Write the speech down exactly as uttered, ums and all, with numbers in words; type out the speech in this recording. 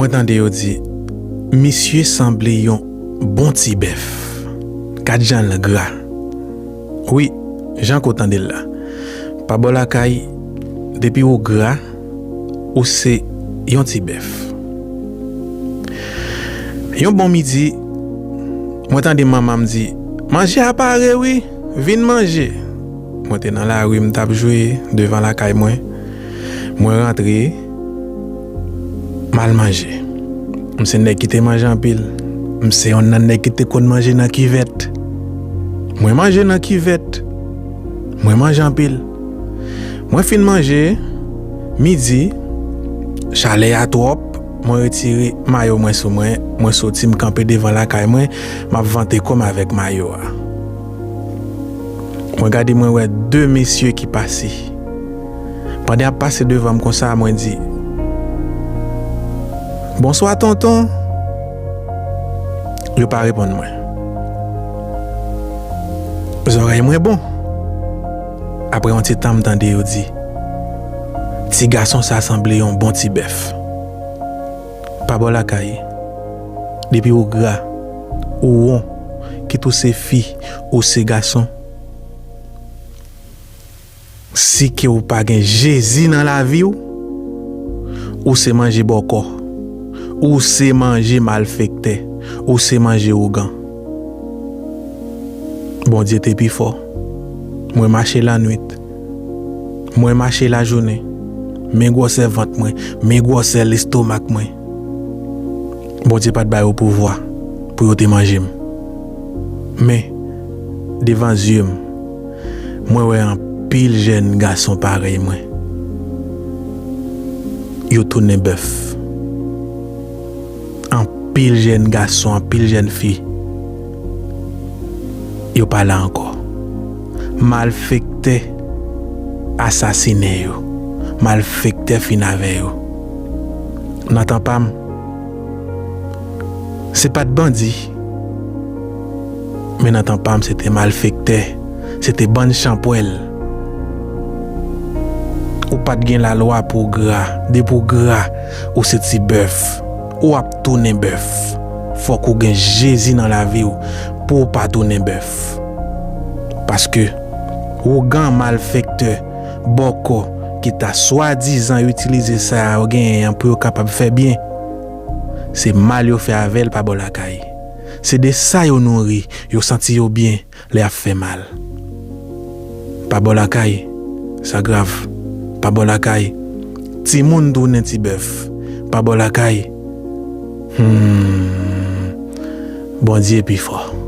Mwen tande yo di, misye sanble yon bon ti bèf. Gad jan l gra. Wi, jan ke w tande l la. Pa bò lakay, depi ou gra, ou se yon ti bèf. Yon bon midi, mwen tande manman m di, manje a pare wi, vin manje. Mwen te nan lari, m t ap jwe devan lakay mwen. Mwen rantre, m al manje. M se nèg ki te manje anpil. M se yonn nan nèg ki te konn manje nan kivèt. Mwen manje nan kivèt. Mwen manje anpil. Mwen fin manje, midi, chalè a twòp, mwen retire mayo mwen sou mwen, mwen soti, m kanpe devan lakay mwen, m ap vante kò m avèk mayo a. Mwen gade, mwen wè de mesye ki pase. Pandan y ap pase devan m konsa, mwen di, bonswa, tonton. Yo pa reponn mwen. Zòrèy mwen bon. Apre yon ti tan, m tande yo di, ti gason sa sanble yon bon ti bèf. Pa bò lakay, depi ou gra, ou won, kit ou se fi, ou se gason, si ke ou pa gen Jezi nan lavi w, ou se manje bòkò, ou se manje malfektè, ou se manje ougan. Bondye te pi fò. Mwen mache lannwit. Mwen mache lajounen. Men gwosè vant mwen, men gwosè lestomak mwen. Bondye pa t ba yo pouvwa pou yo te manje m. Men, devan zye m, mwen wè anpil jèn gason parèy mwen. Yo tounen bèf. Anpil jèn gason, anpil jèn fi, yo pa la ankò. Malfektè asasinen yo. Malfektè fin avè yo. Nan tan pa m, se pa t bandi. Men nan tan pa m, se te malfektè. Se te bann chanpwèl. Ou pa t gen lalwa pou w gra. Depi w gra, ou se ti bèf. Ou ap tounen bèf. Fòk ou gen Jezi nan lavi w pou w pa tounen bèf. Paske ougan, malfektè, bòkò ki ta swadizan itilize sa yo genyen an pou yo kapab fè byen, se mal yo fè avè l pa bò lakay. Se de sa yo nouri, yo santi yo byen lè y ap fè mal. Pa bò lakay, sa grav. Pa bò lakay, timoun tounen ti bèf. Pa bò lakay, hmm, Bondye pi fò.